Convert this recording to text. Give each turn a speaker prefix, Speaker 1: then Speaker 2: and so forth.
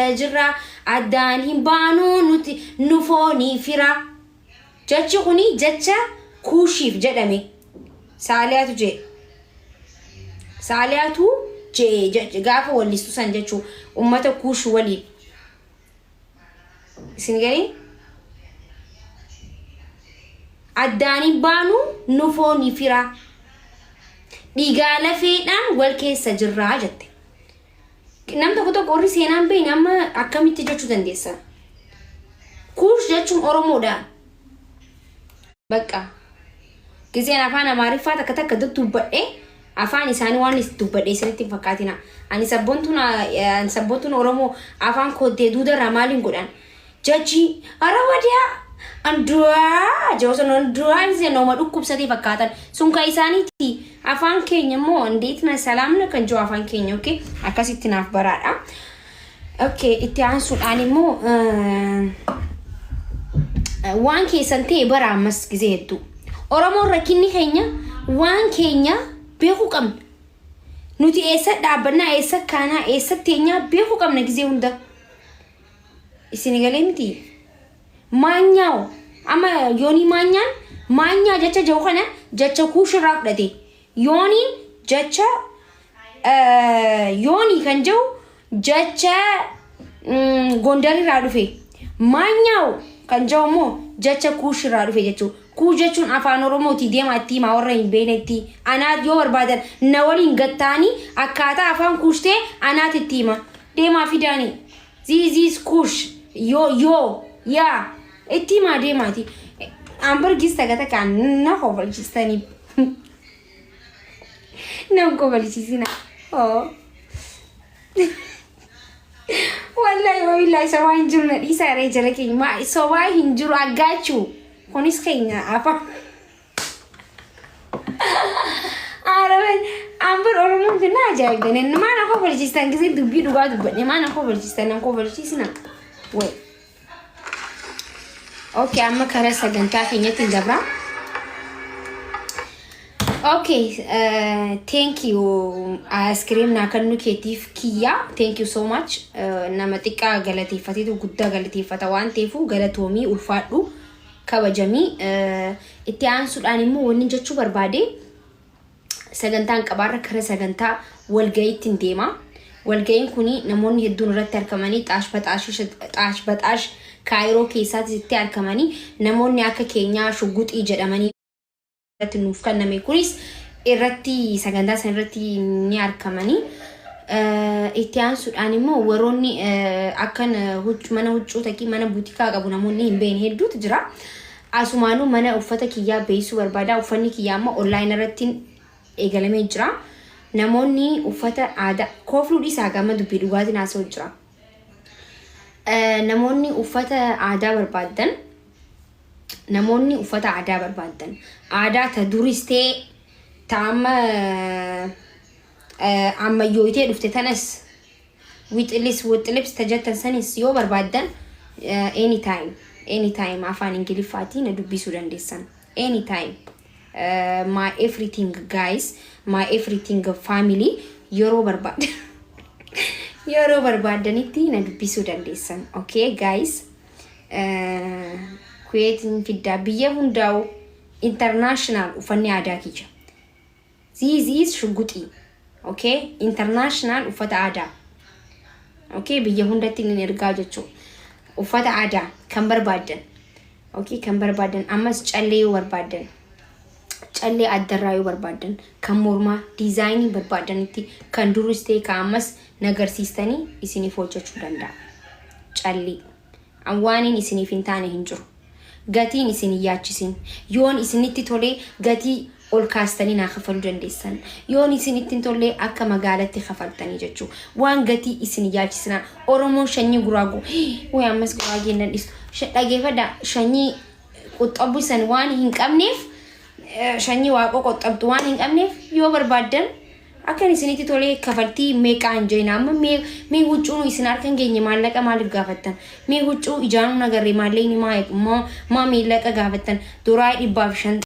Speaker 1: Jirra addaan hin baanuu nuti nu foonii fira. Jechi kuni jecha Kuushiif jedhame. Saaliyaatu jee. Saaliyaatu jee gaafa wallistu san jechuu ummata Kuush waliin. Isin galee? Addaan hin baanu nu foonii fira. Dhiigaa lafeedhaan wal keessa jirraa jette. Nam tokko tokko warri seenaa hin beekne amma akkamitti jechuu dandeessa? Kuush jechuun Oromoodha. Bakka. Gizeen afaan Amaariffaa takka takka dubbadhe afaan isaanii waan dubbadhe isinitti hin fakkaatina. Ani sabboontuun Oromoo afaan kooddee duudarraa maaliin godhan? Jachi ara wadiyaa andu'aa jedhu andu'aa isee nama dhukkubsatee fakkaatan sun kan isaaniiti. Afaan keenya immoo እንዴት ነህ ሰላም ነው kan jiru afaan keenya. Okay, akkasitti naaf baraadha. Okay, itti aansuudhaan immoo waan keessan ta'e bara ammas gizee hedduu Oromoon rakkinni keenya waan keenya beekuu qabna. Nuti eessa dhaabbannaa, eessa kaanaa, eessa teenyaa beekuu qabna gizee hunda. Isin galee miti? Maanyaaw amma Yoonii Maanyaan maanyaa jecha jiru kana jecha Kuushirraa fudhate. Yooniin jecha Yoonii kan jiru jecha Gondarirraa dhufe. Maanyaaw kan jiru immoo jecha Kuushirraa dhufe jechuudha. Kuush jechuun afaan Oromooti. Deemaa itti himaa warra hin beeknetti. Anaat yoo barbaadan na waliin gattaanii akkaataa afaan Kuush ta'e anaat itti hima. Deemaa fidaanii. This is Kush. Yoo yoo yaa itti himaa deemaati. Hamburgis takka takkaan na kofalchiistanii. Na kofalchiisina. Oh. Wallahi wabillahi sobaa hin jiru, na dhiisaa ree jala keenya. Ma sobaa hin jiru aggaachuu. Kunis keenya afaan. Araban ambar Oromoon kun na ajaa'ibdan. Maa na kofalchiistan gisee dubbii dhugaa dubbadhe? Maa na kofalchiistan? Na kofalchiisina. Way. Okay, amma karaa sagantaa keenyatti hin dabra. Okay, thank you. Ice cream naa kennu keetiif kiyya. Thank you so much. Nama xiqqaa galateeffateetu guddaa galateeffata waan ta'eefu galatoomii, ulfaadhu, kabajamii. Itti aansuudhaan immoo wanni jechuu barbaade sagantaan qabaarra kara sagantaa walga'iitti hin deema. Walga'iin kun namoonni hedduun irratti argamanii xaash baxaash baxaash Kaayiroo keessaatti itti argamanii namoonni akka keenyaa shugguxii jedhamanii irratti nuuf kenname kunis irratti sagantaa sana irratti ni argamanii. Itti aansuudhaan immoo warroonni akkan mana huccuu takii mana buutikaa qabu namoonni hin beekne hedduutu jira. Asumaanuu mana uffata kiyyaa beeksisuu barbaada. Uffanni kiyyaa amma online irratti eegalamee jira. Namoonni uffata aadaa koofluu dhiisaa, gama dubbii dhugaatiin haasa'u jira. Namoonni uffata aadaa barbaaddan, namoonni uffata aadaa barbaaddan, aadaa ta duris ta'e ta amma ammayyooyitee dhufte tanas wixiliis wixilips ta jettan sanis yoo barbaaddan, anytime, anytime afaan Ingiliffaatiin na dubbisuu dandeessan. Anytime, my everything guys, my everything family, yeroo barbaaddan yeroo barbaaddanitti na dubbisuu dandeessan. Okay guys, Kuweetiin fiddaa biyya hundaa'u international uffanni aadaa kiyya. This is shugguxii. Okay, international uffata aadaa. Okay, biyya hundatti ni ergaa jechuudha. Uffata aadaa kan barbaaddan. Okay, kan barbaaddan ammas callee yoo barbaaddan. Callee addarraa yoo barbaaddan, kan mormaa diizaayinii barbaaddanitti, kan duris ta'e kan ammas nagarsiistanii isiniif hojjechuu danda'a. Callee. Waaniin isiniif hin taane hin jiru. Gatiin isin hin yaachisin. Yoon isinitti tolee gatii ol kaastanii naa kafaluu dandeessan. Yoon isinitti hin tollee akka magaalatti kafaltanii jechuu. Waan gatii isin hin yaachisinaa. Oromoon shanyii guraagoo. Way, ammas guraageen nan dhiistu. Dhageeffadhaa, shanyii qoxxabuu san waan hin qabneef, shanyii waaqoo qoxxabdu waan hin qabneef, yoo barbaaddan akkan isinitti tolee kafaltii meeqaa hin jeena. Amma mee huccuu isin harka hin geenye maallaqa maaliif gaafattan? Mee huccuu ijaanuu nagarree maallaqni maa maa maallaqa gaafattan? Doraa 150.